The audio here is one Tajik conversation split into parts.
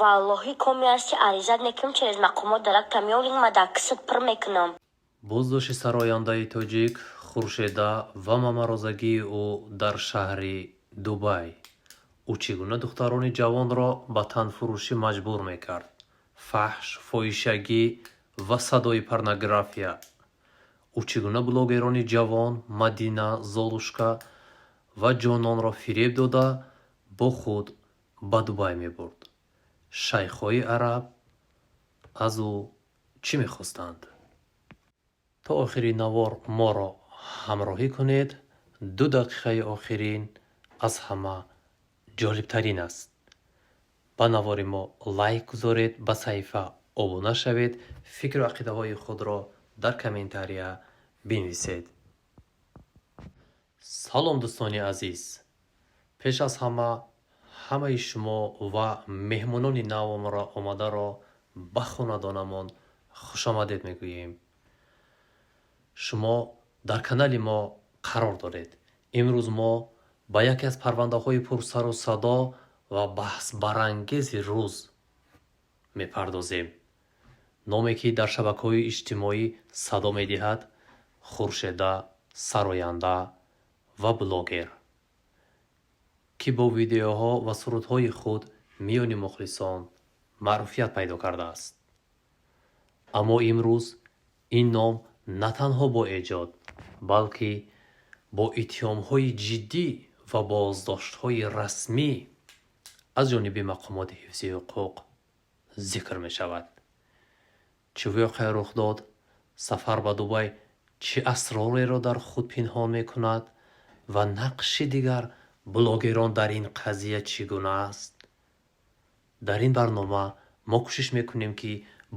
Валлоҳи, коми ҳасти, аризат мекунам, через мақомот даракта меолим, ма дар кисат пир мекунам. Боздошти сарояндаи тоҷик Хуршеда ва мамарозагии ӯ дар шаҳри Дубай. Ӯ чӣ гуна духтарони ҷавонро ба танфурӯшӣ маҷбур мекард? Фаҳш, фоҳишагӣ ва садои порнография. Ӯ чӣ гуна блогерони ҷавон Мадина, Золушка ва Ҷононро фиреб дода, бо худ ба Дубай мебурд? Шайхҳои араб аз ӯ чӣ мехостанд? То охири навор моро ҳамроҳӣ кунед. 2 дақиқаи охирин аз ҳама ҷолибтарин аст. Ба навори мо лайк гузоред, ба саҳифа обуна шавед, фикру ақидаҳои худро дар комментария бинависед. Салом, дӯстони азиз! Пеш аз ҳама ҳамаи шумо ва меҳмонони нав омадаро ба хонадонамон хушомадед мегӯем. Шумо дар канали мо қарор доред. Имрӯз мо ба яке аз парвандаҳои пурсару садо ва баҳсбарангези рӯз мепардозем. Номе, ки дар шабакаҳои иҷтимоӣ садо медиҳад: Хуршеда, сароянда ва блогер, ки бо видеоҳо ва сурудҳои худ миёни мухлисон маъруфият пайдо кардааст. Аммо имрӯз ин ном на танҳо бо эҷод, балки бо иттиҳомҳои ҷиддӣ ва боздоштҳои расмӣ аз ҷониби мақомоти ҳифзи ҳуқуқ зикр мешавад. Чӣ воқеа рух дод? Сафар ба Дубай чӣ асрореро дар худ пинҳон мекунад ва нақши дигар блогерон дар ин қазия чӣ гуна аст? Дар ин барнома мо кӯшиш мекунем, ки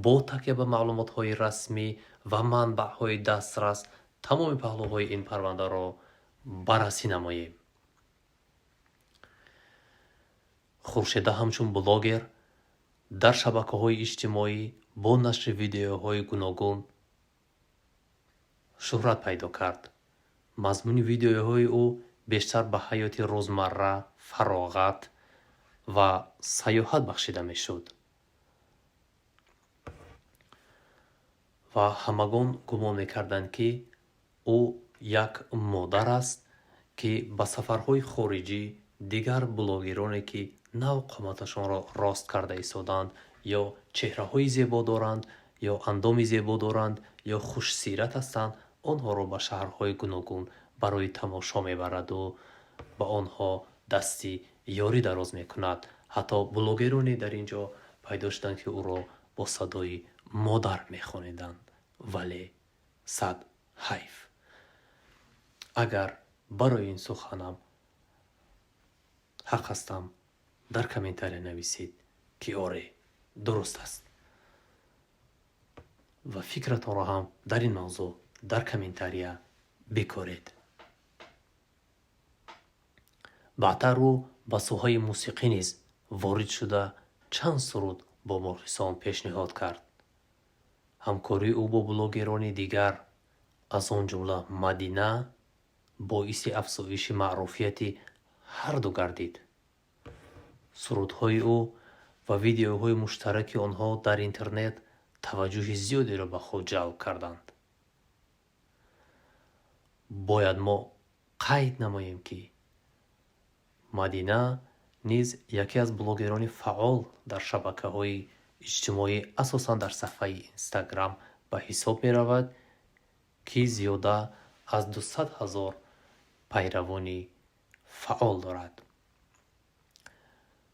бо такя ба маълумотҳои расмӣ ва манбаъҳои дастрас тамоми паҳлӯҳои ин парвандаро баррасӣ намоем. Хуршеда ҳамчун блогер дар шабакаҳои иҷтимоӣ бо нашри видеоҳои гуногун шӯҳрат пайдо кард. Мазмуни видеоҳои ӯ бештар ба ҳаёти рӯзмарра, фароғат ва сайёҳат бахшида мешуд ва ҳамагон гумон мекарданд, ки ӯ як модар аст, ки ба сафарҳои хориҷӣ дигар блогероне, ки нав қоматашонро рост карда истодаанд, ё чеҳраҳои зебо доранд, ё андоми зебо доранд, ё хушсират ҳастанд, онҳоро ба шаҳрҳои гуногун барои тамошо мебараду ба онҳо дасти ёрӣ дароз мекунад. Ҳатто блогероне дар ин ҷо пайдо шуданд, ки ӯро бо садои модар мехониданд. Вале сад ҳайф! Агар барои ин суханам ҳақ ҳастам, дар комментария нависед, ки оре, дуруст аст, ва фикратонро ҳам дар ин мавзӯъ дар комментария бикоред. Баъдтар ӯ ба соҳаи мусиқӣ низ ворид шуда, чанд суруд бо мухлисон пешниҳод кард. Ҳамкории ӯ бо блогерони дигар, аз он ҷумла Мадина, боиси афзоиши маъруфияти ҳарду гардид. Сурудҳои ӯ ва видеоҳои муштараки онҳо дар интернет таваҷҷӯҳи зиёдеро ба худ ҷалб карданд. Бояд мо қайд намоем, ки Мадина низ яке аз блогерони фаъол дар шабакаҳои иҷтимоӣ, асосан дар саҳифаи Инстаграм ба ҳисоб меравад, ки зиёда аз 200 000 пайравони фаъол дорад.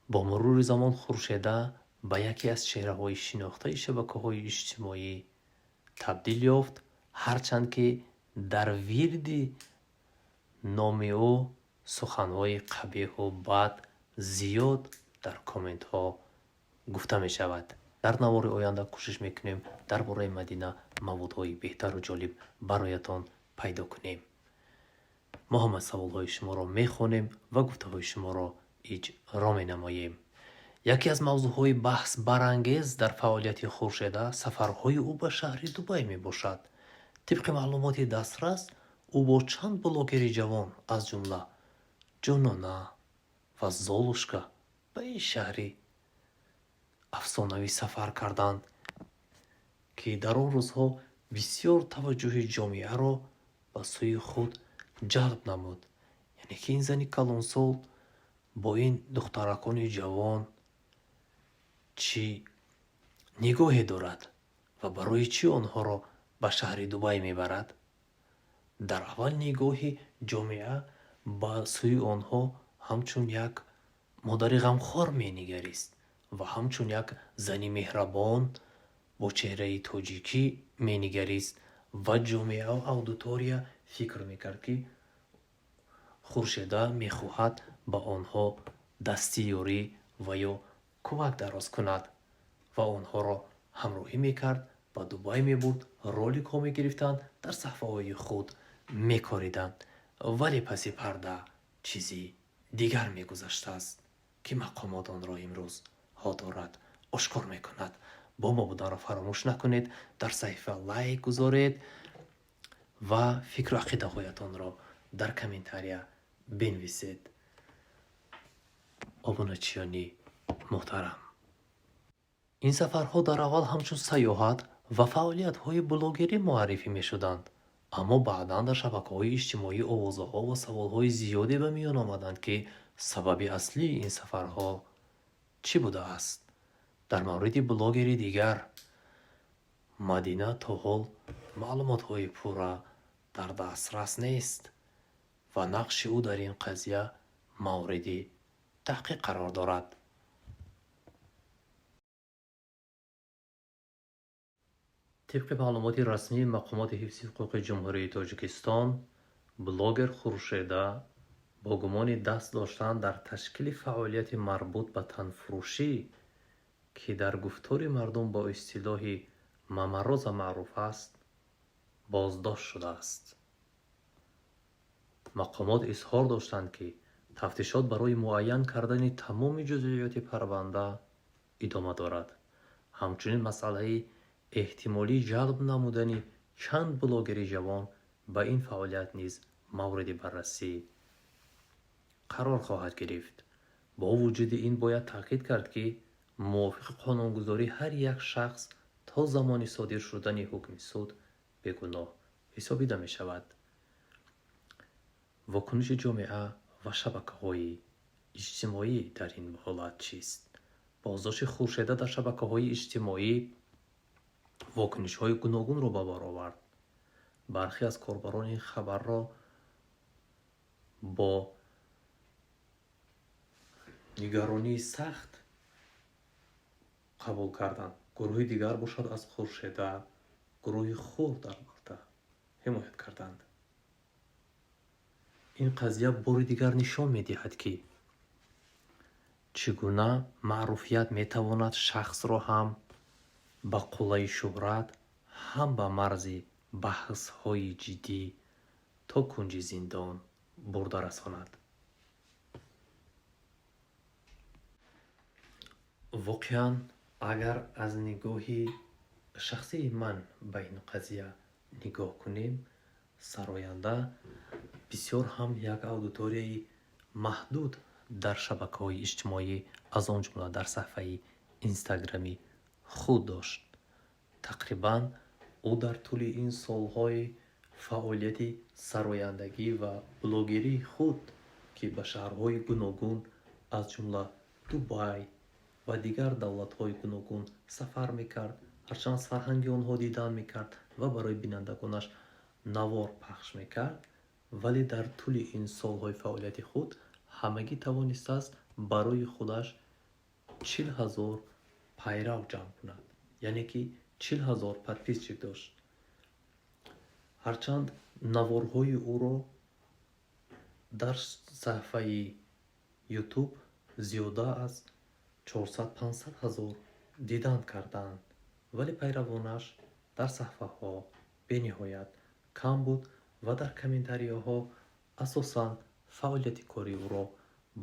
Бо мурури замон Хуршеда ба яке аз чеҳраҳои шинохтаи шабакаҳои иҷтимоӣ табдил ёфт, ҳарчанд ки дар вирди номи ӯ суханҳои қабеҳу бад зиёд дар комментҳо гуфта мешавад. Дар навори оянда кӯшиш мекунем, дар бораи Мадина маводҳои беҳтару ҷолиб бароятон пайдо кунем. Мо ҳама саволҳои шуморо мехонем ва гуфтаҳои шуморо иҷро менамоем. Яке аз мавзӯъҳои баҳсбарангез дар фаъолияти Хуршеда сафарҳои ӯ ба шаҳри Дубай мебошад. Тибқи маълумоти дастрас, ӯ бо чанд блогери ҷавон, аз ҷумла Ҷонона ва Золушка, ба ин шаҳри афсонавӣ сафар карданд, ки дар он рӯзҳо бисёр таваҷҷӯҳи ҷомеаро ба сӯи худ ҷалб намуд. Яъне ки ин зани калонсол бо ин духтаракони ҷавон чӣ нигоҳе дорад ва барои чӣ онҳоро ба шаҳри Дубай мебарад? Дар аввал нигоҳи ҷомеа ба сӯи онҳо ҳамчун як модари ғамхор менигарист ва ҳамчун як зани меҳрабон бо чеҳраи тоҷикӣ менигарист ва ҷомеа, аудитория фикр мекард, ки Хуршеда мехоҳад ба онҳо дасти ёрӣ ва ё кӯмак дароз кунад ва онҳоро ҳамроҳӣ мекард, ба Дубай мебурд, роликҳо мегирифтанд, дар саҳфаҳои худ мекориданд. Вале паси парда чизи дигар мегузаштааст, ки мақомот онро имрӯзҳо дорад ошкор мекунад. Бо мо буданро фаромӯш накунед, дар саҳифа лайк гузоред ва фикру ақидаҳоятонро дар комментария бинависед. Обуначиёни муҳтарам, ин сафарҳо дар аввал ҳамчун сайёҳат ва фаъолиятҳои блогерӣ муаррифӣ мешуданд, аммо баъдан дар шабакаҳои иҷтимоӣ овозаҳо ва саволҳои зиёде ба миён омаданд, ки сабаби аслии ин сафарҳо чӣ будааст. Дар мавриди блогери дигар Мадина то ҳол маълумотҳои пурра дар дастрас нест ва нақши ӯ дар ин қазия мавриди таҳқиқ қарор дорад. Тибқи маълумоти расмии мақомоти ҳифзи ҳуқуқи Ҷумҳурии Тоҷикистон, блогер Хуршеда бо гумони даст доштан дар ташкили фаъолияти марбут ба танфурӯшӣ, ки дар гуфтори мардум бо истилоҳи Мамароза маъруф аст, боздошт шудааст. Мақомот изҳор доштанд, ки тафтишот барои муайян кардани тамоми ҷузъиёти парванда идома дорад. Ҳамчунин масъалаи эҳтимолии ҷалб намудани чанд блогери ҷавон ба ин фаъолият низ мавриди баррасӣ қарор хоҳад гирифт. Бо вуҷуди ин бояд таъкид кард, ки мувофиқи қонунгузорӣ ҳар як шахс то замони содир шудани ҳукми суд бегуноҳ ҳисобида мешавад. Вокуниши ҷомеа ва шабакаҳои иҷтимоӣ дар ин ҳолат чист? Боздошти Хуршеда дар шабакаҳои иҷтимоӣ вокунишҳои гуногунро ба бор овард. Бархе аз корбарон ин хабарро бо нигаронии сахт қабул карданд. Гурӯҳи дигар бошад аз Хуршеда, гурӯҳи хурд албатта, ҳимоят карданд. Ин қазия бори дигар нишон медиҳад, ки чӣ гуна маъруфият метавонад шахсро ҳам ба қуллаи шӯҳрат, ҳам ба марзи баҳсҳои ҷиддӣ то кунҷи зиндон бурда расонад. Воқеан, агар аз нигоҳи шахсии ман ба ин қазия нигоҳ кунем, сароянда бисёр ҳам як аудиторияи маҳдуд дар шабакаҳои иҷтимоӣ, аз он ҷумла дар саҳифаи инстаграми худ дошт. Тақрибан ӯ дар тӯли ин солҳои фаъолияти сарояндагӣ ва блогерии худ, ки ба шаҳрҳои гуногун, аз ҷумла Дубай ва дигар давлатҳои гуногун сафар мекард, ҳарчанд аз фарҳанги онҳо дидан мекард ва барои бинандагонаш навор пахш мекард, вале дар тӯли ин солҳои фаъолияти худ ҳамагӣ тавонистааст барои худаш 40 000 пайрав ҷамъ кунад, яъне ки 40 000 подписчик дошт. Ҳарчанд наворҳои ӯро дар саҳифаи Ютуб зиёда аз 400-500 ҳазор дидан карданд, вале пайравонаш дар саҳифаҳо бениҳоят кам буд ва дар комментарияҳо асосан фаъолияти кори ӯро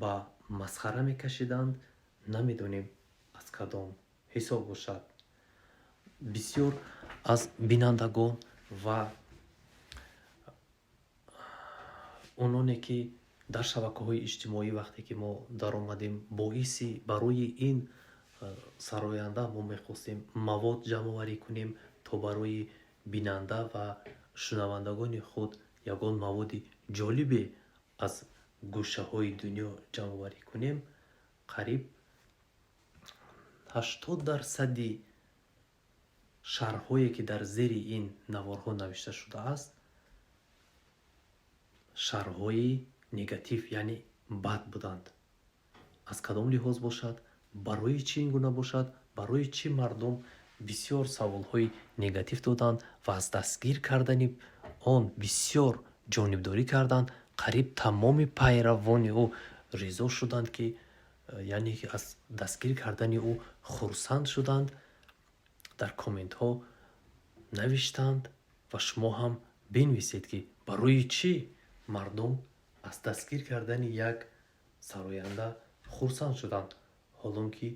ба масхара мекашиданд. Намедонем, аз кадом ҳисоб бошад. Бисёр аз бинандагон ва ононе, ки дар шабакаҳои иҷтимоӣ вақте ки мо даромадем, боиси барои ин Сароянда мо мехостем мавод ҷамъоварӣ кунем, то барои бинанда ва шунавандагони худ ягон маводи ҷолибе аз гӯшаҳои дунё ҷамъоварӣ кунем. Қариб 80 дарсади шарҳҳое, ки дар зери ин наворҳо навишта шудааст, шарҳҳои негатив, яъне бад буданд. Аз кадом лиҳоз бошад, барои чӣ ин гуна бошад, барои чӣ мардум бисёр саволҳои негатив доданд ва аз дастгир кардани он бисёр ҷонибдорӣ карданд? Қариб тамоми пайравони ӯ ризо шуданд, ки яъне аз дастгир кардани ӯ хурсанд шуданд, дар комментҳо навиштанд. Ва шумо ҳам бинависед, ки барои чӣ мардум аз дастгир кардани як сароянда хурсанд шуданд, ҳолон ки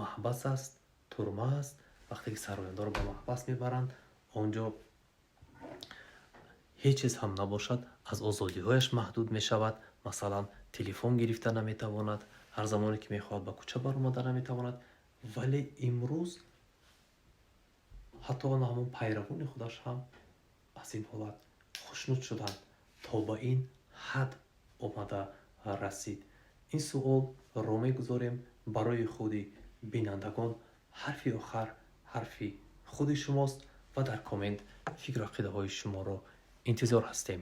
маҳбас аст, турма аст. Вақте ки сарояндаро ба маҳбас мебаранд, он ҷо ҳеҷ чиз ҳам набошад, аз озодиҳояш маҳдуд мешавад. Масалан, телефон гирифта наметавонад, ҳар замоне ки мехоҳад, ба кӯча баромада наметавонад. Вале имрӯз ҳатто ҳамон пайравони худаш ҳам аз ин ҳолат хушнуд шуданд. То ба ин ҳад омада расид. Ин суолро мегузорем барои худи бинандагон. Ҳарфи охар ҳарфи худи шумост ва дар коммент фикру ақидаҳои шуморо интизор ҳастем.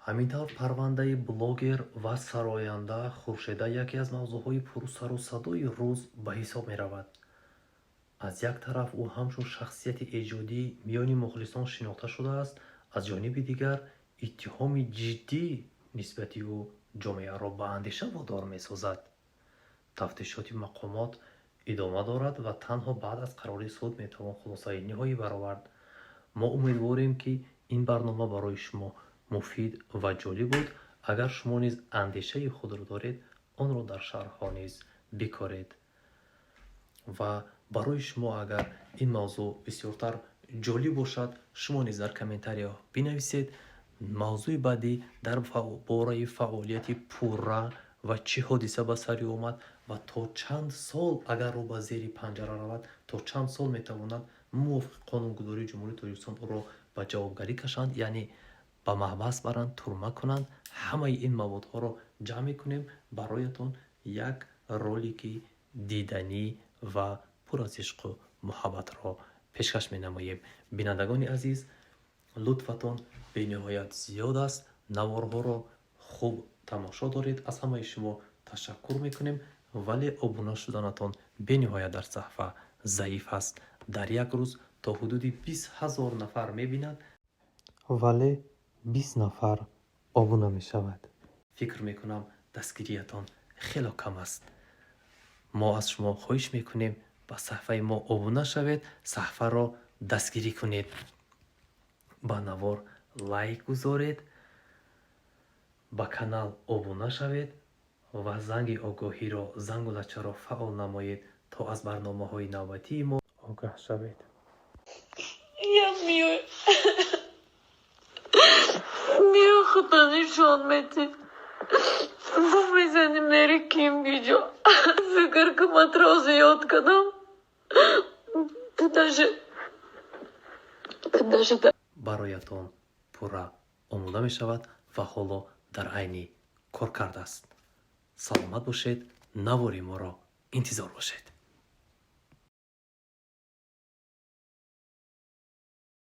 Ҳамин тавр, парвандаи блогер ва сароянда Хуршеда яке аз мавзӯъҳои пурсару садои рӯз ба ҳисоб меравад. Аз як тараф, ӯ ҳамчун шахсияти эҷодӣ миёни мухлисон шинохта шудааст, аз ҷониби дигар, иттиҳоми ҷиддӣ нисбати ӯ ҷомеаро ба андеша водор месозад. Тафтишоти мақомот идома дорад ва танҳо баъд аз қарори суд метавон хулосаи ниҳоӣ баровард. Мо умедворем, ки ин барнома барои шумо муфид ва ҷолиб буд. Агар шумо низ андешаи худро доред, онро дар шарҳҳо низ бикоред. Ва барои шумо агар ин мавзӯъ бисёртар ҷолиб бошад, шумо низ дар комментарияҳо бинависед. Мавзӯи баъдӣ дар бораи фаъолияти пурра ва чӣ ҳодиса ба сари ӯ омад ва то чанд сол, агар ӯ ба зери панҷара равад, то чанд сол метавонад мувофиқи қонунгузории Ҷумҳурии Тоҷикистон ӯро ба ҷавобгарӣ кашанд, яъне ба маҳбас баранд, турма кунанд. Ҳамаи ин маводҳоро ҷамъ мекунем, бароятон як ролики диданӣ ва пур аз ишқу муҳаббатро пешкаш менамоем. Бинандагони азиз, лутфатон бениҳоят зиёд аст. Наворҳоро хуб тамошо доред, аз ҳамаи шумо ташаккур мекунем, вале обуна шуданатон бениҳоят дар саҳфа заиф аст. Дар як рӯз то ҳудуди 20 000 нафар мебинад, вале 20 нафар обуна мешавад. Фикр мекунам, дастгириятон хело кам аст. Мо аз шумо хоҳиш мекунем, ба саҳфаи мо обуна шавед, саҳфаро дастгирӣ кунед, ба навор лайк гузоред, ба канал обуна шавед ва занги огоҳиро, зангулачаро фаъол намоед, то аз барномаҳои навбатии мо огаҳ шавед. Я миёй. Миё, худо нишон мети. Бо мезани, мери ким биҷо. Фикр ки матро зиёд кардам. Даже Бароятон пурра омода мешавад ва ҳоло дар айни кор кардааст. Саломат бошед, навори моро интизор бошед.